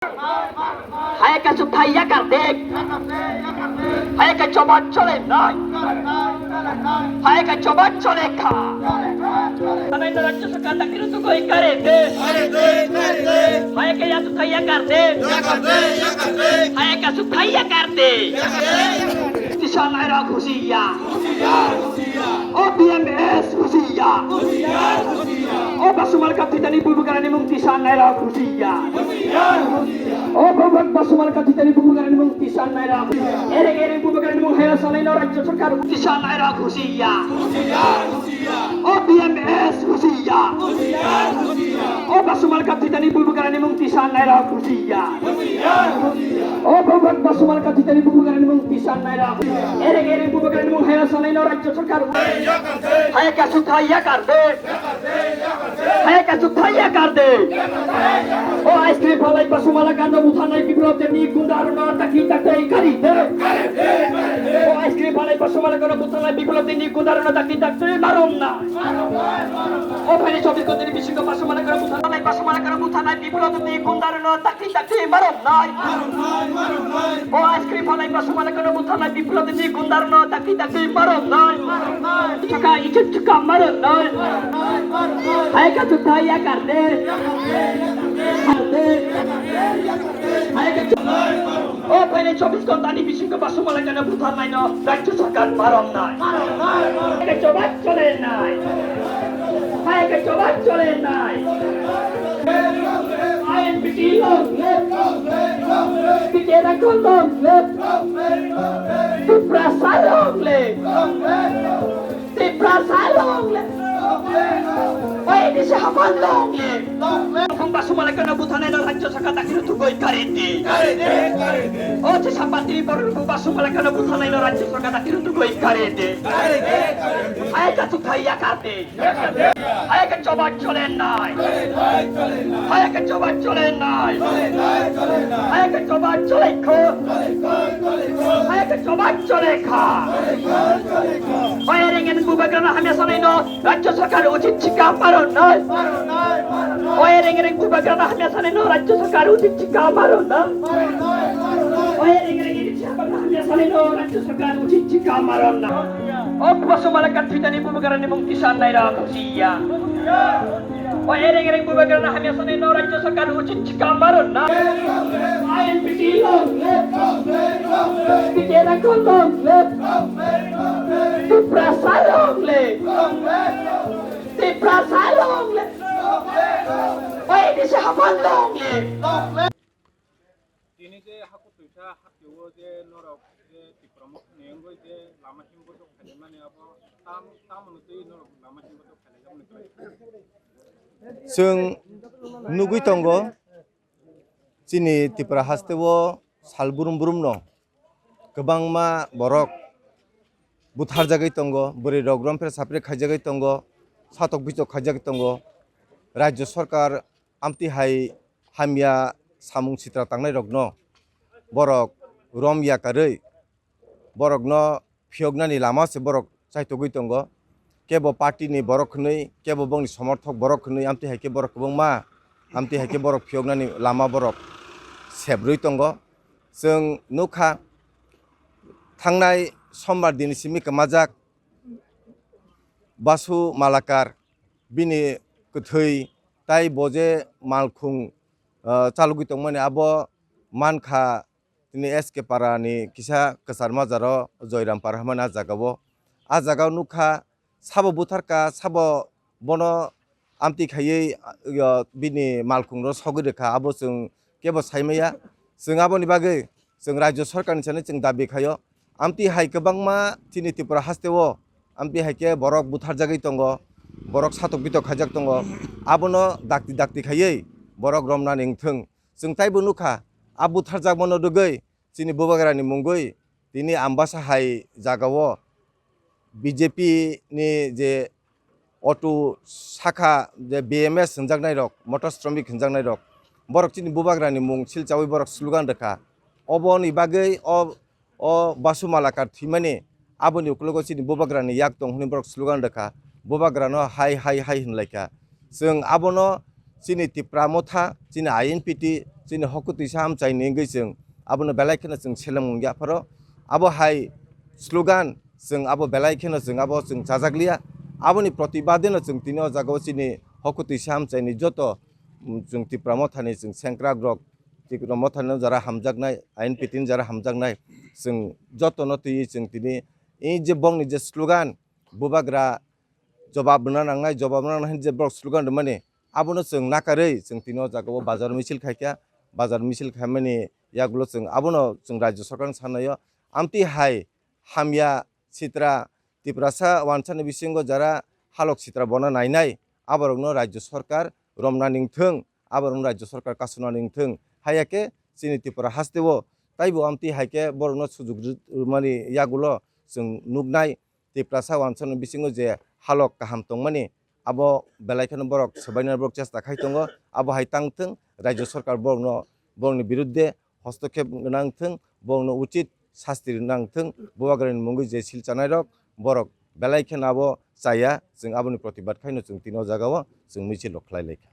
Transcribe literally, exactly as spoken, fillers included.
Hai ka chuk thai ya kar de. Hai ka choba chole nai. Hai ka choba chole kha. Sanai no rajya sarkar dakti rutugoi kare de. Hai ka ya chuk thai ya kar de. Hai ka chuk thai ya kar de. Tisa nai ra khusi ya. O B M S husiya. O Basumala Kathitani Bubagrani mung tisa naira husiya. O Bubak Basumala Kathitani Bubagrani mung tisa naira. Ereng ereng Bubagrani mung hela sanai no rajya sarkar tisa naira husiya. O B M S husiya. O Basumala Kathitani Bubagrani mung tisa naira husiya. O Bubak Basumala Kathitani Bubagrani mung tisa naira. Ereng ereng Bubagrani mung hela sanai no rajya sarkar. Hai ka chuk thai ya kar de. Hai ka chuk thai ya kar de. O ice cream phalai Basumala Kathitani Bubagrani biplop de ni gunda aro no taki tak tai kari de. O ice cream phalai Basumala Kathitani Bubagrani biplop de ni gunda aro no taki tak tai marom na. O phaini chobbish ghonta ni bisingo Basumala Kathitani Bubagrani, Basumala Kathitani Bubagrani biplop de ni gunda aro no taki tak tai marom nai. O ice cream phalai Basumala Kathitani Bubagrani biplop de ni gunda aro no taki tak tai marom nai. Chaka ichuk chaka marom nai. Hai ka chuk thai ya kar de. Kar de. Hai ka chuk. O phaini chobbish ghonta ni bisingo Basumala Kathitani Bubagrani no rajya sarkar marom nai. Hai ka choba chole nai. Hai ka choba chole nai. I N P T long live. Tikerakon long live. Tiprasa long live. Tiprasa long live. Oi disi hapan long live. Khong Basumala Kathitani Bubagrani no rajya sarkar dakti rutugoi kare de. O si sampati borok Basumala Kathitani Bubagrani no rajya sarkar dakti rutugoi kare de. Hai ka chuk thai ya kar de. Hai ka choba chole nai. Hai ka choba chole nai. Hai ka choba chole kho. Hai ka choba chole kha. Hai ereng ereng Bubagrani hamya sanai no rajya sarkar uchit chika maron nai. Hai ereng ereng Bubagrani hamya sanai no rajya sarkar uchit chika maron nai. Hai ereng ereng Bubagrani hamya sanai no rajya sarkar uchit chika maron nai. O Basumala Kathitani Bubagrani mung tisa naira husiya. O ereng ereng Bubagrani hamya sanai no rajya sarkar uchit chika maron nai. I N P T long live. Tikerakon long live. Tiprasa long live. Tiprasa long live. Oi disi hapan long live. Tini je haku tuisa hakio je norok je Tipra Motha ni wngwi je lama himbotok khailaimani abo tam-, tamoni twi norok lama himbotok khailaijak mani kwlai. Chwng nugwi tongo, chini Tipra hasteo sal brum brumno kwbangma borok butharjagwi tongo, bwrwi rok romphre sapre khaijagwi tongo, satok bitok khaijagwi tongo. Rajya sarkar amtwi hai hamya samung sitra tangnai rokno borok rom yakarwi borokno phiyoknani lama se borok chaitogwi tongo. Kebo party ni borok hwnwi, kebo bongni somorthok borok hwnwi, amtwi hai khe borok kwbangma, amtwi hai khe borok phiyoknani lama borok sebrwi tongo. Chwng nukha, thangnai sombar dini simi kwmajak Basu Malakar, bini kwthwi tai bo je malkhung, ah, chalogwi tongmani abo mankha tini S K Para ni kisa kwchar majaro Joyram Para hwnmani ah jagao. Ah jagao nukha sabo butharka, sabo bono amtwi khaiwi, ah, bini malkhung ro sogwi rwkha, abo chwng kebo saimaya. Chwng aboni bagwi chwng Rajya Sarkar ni sani chwng dabi khaio. Amtwi hai kwbangma chini Tripura hasteo amtwi hai khe borok butharjagwi tongo, borok satok bitok khaijak tongo, abono dakti dakti khaiwi borok romnani wngthwng. Chwng taibo nukha, a butharjakmano rwgwi chini bubagrani mungwi tini Ambasa hai jagao B J P ni je auto sakha je B M S hwnjaknai rok, motor shramik hwnjaknai rok, borok chini bubagrani mung silchawi borok slogan rwkha. Oboni bagwi o, o Basu Malakar thwimani aboni ukologo chini bubagrani yak tong hwnwi borok slogan rwkha. Bubagrano hai hai hai hwnlaikha. Chwng abono chini Tipra Motha, chini I N P T, chini hokutwisa amchaini wngwi chwng abono belai kheno chwng seleng wngya pharo. Abo hai slogan chwng abo belai kheno chwng abo chwng chajakliya. Aboni protibadeno chwng tini o jagao chini hokutwisa amchaini joto, mm, chwng Tipra Mothani chwng sengkrakrok, Tipra Mothani jara hamjaknai, I N P T ni jara hamjaknai, chwng jotono twiwi chwng tini i je bongni je slogan, bubagra jobab rwna nangnai, jobab rwna nangnai hwnwi je borok slogan rwmani, abono chwng nakarwi chwng tini o jagao bazar misil khaikha. Bazar misil khaimani yagulo chwng abono chwng Rajya Sarkarno sanaio, amtwi hai hamya sitra Tiprasa wansani bisingo jara halok sitra bono nainai, aborokno Rajya Sarkar romna ningthwng, aborokno Rajya Sarkar kasuna ningthwng. Haiya khe chini Tripura hasteo taibo amtwi hai khe borokno sujuk rwmani yagulo chwng nuknai. Tiprasa wansani bisingo je halok kaham tongmani, abo belai kheno borok swbaina borok chesta khai tongo. Abo hai tangthwng, Rajya Sarkar borokno, borokni birudde hostokhep nangthwng, borokno uchit sasti nangthwng. Bubagrani mungwi je sil chanairok, borok belai kheno abo chaya, chwng aboni protibad khaino chwng tini o jagao chwng misil rok khlai laikha.